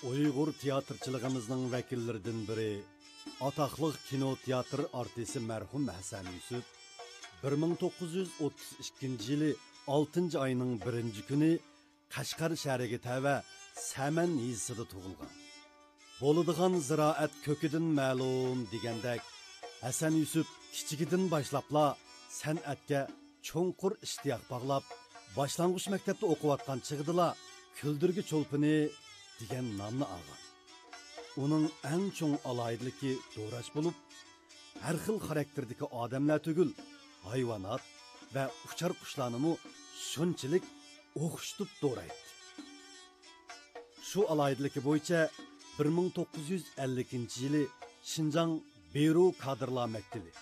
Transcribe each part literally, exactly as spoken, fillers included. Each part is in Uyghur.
ئۇيغۇر تىياتىرچىلىقىمىزنىڭ ۋەكىللىرىدىن بىرى، ئاتاقلىق كىنو تىياتىر ئارتىسى مەرھۇم ھەسەن يۈسۈپ بىر مىڭ توققۇز يۈز ئوتتۇز ئىككىنچى يىلى ئالتىنچى ئاينىڭ بىرىنچى كۈنى قەشقەر شەھىرىگە تەۋە سەمەن يېزىسىدا تۇغۇلغان. بولىدىغان زىرائەت كۆكىدىن مەلۇم دېگەندەك، ھەسەن يۈسۈپ كىچىكىدىن باشلاپلا سەنئەتكە چوڭقۇر ئىشتىياق باغلاپ، باشلانغۇچ مەكتەپتە ئوقۇۋاتقان چېغىدىلا كۈلدۈرگە چولپىنى دېگەن نامنى ئالغان. ئۇنىڭ ئەڭ چوڭ ئالاھىدىلىكى دوراش بولۇپ، ھەر خىل خاراكتېردىكى ئادەملەر تۈگۈل، ھايۋانات ۋە ئۇچار قۇشلارنىمۇ شۇنچىلىك ئوخشىتىپ دورايتتى. شۇ ئالاھىدىلىكى بويىچە بىر مىڭ توققۇز يۈز ئەللىكىنچى يىلى شىنجاڭ بىرۇ كادىرلار مەكتىۋى،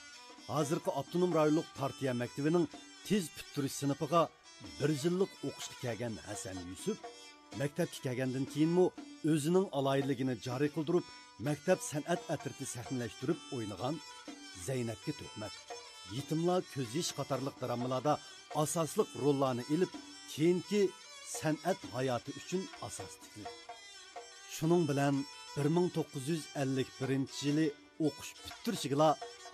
ھازىرقى ئاپتونوم رايونلۇق پارتىيە مەكتىۋىنىڭ تېز پۈتتۈرۈش سىنىپىغا بىر يىللىق ئوقۇشقا كەلگەن ھەسەن يۈسۈپ، مەكتەپكە كەلگەندىن كېيىنمۇ ئۆزىنىڭ ئالاھىدىلىكىنى جارى قىلدۇرۇپ، مەكتەپ سەنئەت ئەترىتى سەھنىلەشتۈرۈپ ئوينىغان زەينەپكە تۆھمەت، يېتىملار كۆز يېشى قاتارلىق درامىلاردا ئاساسلىق روللارنى ئېلىپ، كېيىنكى سەنئەت ھاياتى ئۈچۈن ئاساس تىكلىدى. شۇنىڭ بىلەن بىر مىڭ توققۇز يۈز ئەللىك بىرىنچى يىلى ئوقۇش پۈتتۈرۈشىگىلا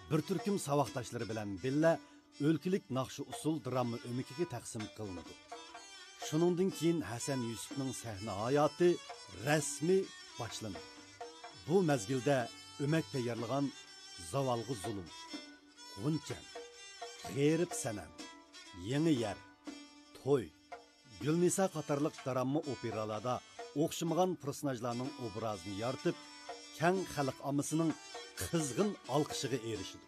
بىر تۈركۈم ساۋاقداشلىرى بىلەن بىللە ئۆلكىلىك ناخشا-ئۇسسۇل دىراما ئۆمىكىگە تەقسىم قىلىنىدۇ. شۇنىڭدىن كېيىن ھەسەن يۈسۈپنىڭ سەھنە ھاياتى رەسمىي باشلىنىدۇ. بۇ مەزگىلدە ئۆمەك تەييارلىغان زاۋالغا زۇلۇم، غۇنچەم، غېرىب سەنەم، يېڭى يەر، توي، گۈلنىسا قاتارلىق دىراما ئوپېرالاردا ئوخشىمىغان پېرسوناژلارنىڭ ئوبرازىنى يارىتىپ، كەڭ خەلق ئاممىسىنىڭ قىزغىن ئالقىشىغا ئېرىشىدۇ.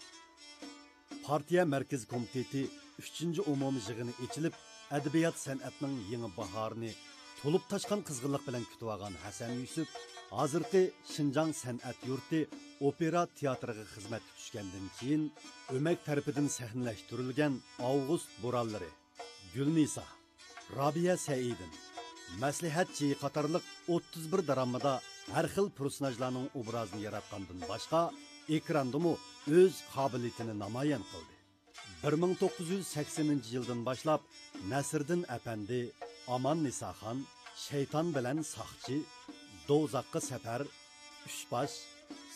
پارتىيە مەركىزىي كومىتېتى ئۈچىنچى ئومۇمىي يىغىنى ئېچىلىپ، ئەدەبىيات-سەنئەتنىڭ يېڭى باھارىنى تولۇپ تاشقان قىزغىنلىق بىلەن كۈتۈۋالغان ھەسەن يۈسۈپ ھازىرقى شىنجاڭ سەنئەت يۇرتى ئوپېرا تىياتىرىغا خىزمەتكە چۈشكەندىن كېيىن، ئۆمەك تەرىپىدىن سەھنىلەشتۈرۈلگەن ئاۋغۇست بورانلىرى، گۈلنىسا، رابىيە سەئىدىن، مەسلىھەتچى قاتارلىق ئوتتۇز بىر دىرامىدا ھەر خىل پېرسوناژلارنىڭ ئوبرازىنى ياراتقاندىن باشقا، ئېكراندىمۇ ئۆز قابىلىيىتىنى نامايان قىلدى. بىر مىڭ توققۇز يۈز سەكسىنىنچى يىلدىن باشلاپ نەسىردىن ئەپەندى، ئاماننىساخان، شەيتان بىلەن ساقچى، دوزاخقا سەپەر، ئۈچ باش،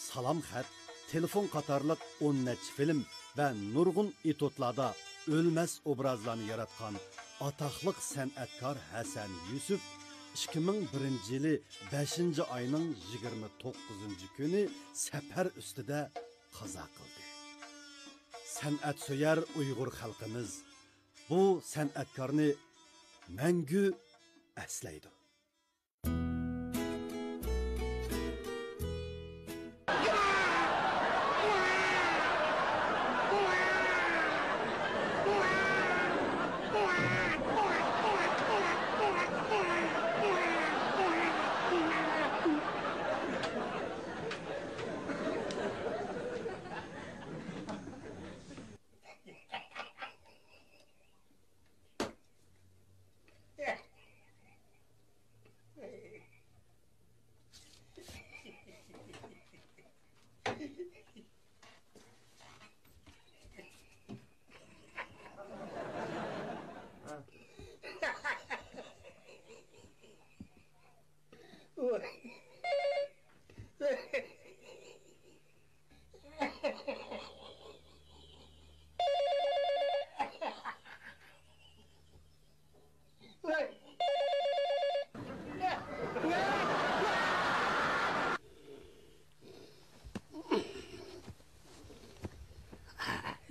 سالام خەت، تېلېفون قاتارلىق ئون نەچچە فىلىم ۋە نۇرغۇن ئېتيۇدلاردا ئۆلمەس ئوبرازلارنى ياراتقان ئاتاقلىق سەنئەتكار ھەسەن يۈسۈپ ئىككى مىڭ بىرىنچى يىلى بەشىنچى ئاينىڭ يىگىرمە توققۇزىنچى كۈنى سەپەر ئۈستىدە قازا قىلدى. سەنئەتسۆيەر ئۇيغۇر خەلقىمىز بۇ سەنئەتكارنى مەڭگۈ ئەسلەيدۇ.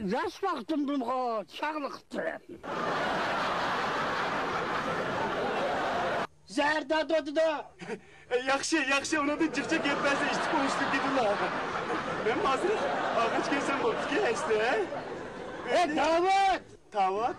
ياش ۋاقتىمدىنغۇ چاغلىقىپتىمەن. زەھەر دادۇ دېدى. ياخشى، ياخشى، ئۇنىڭدىن جىقچە گەپ بەرسە ئىچتىك ئوڭۇشلۇق دېدىلا. مەن ھازىر ئاغاچ كەلسەم بوپتىكەن ئەسلى، ھە؟ ئەي، داۋۇت! داۋۇت؟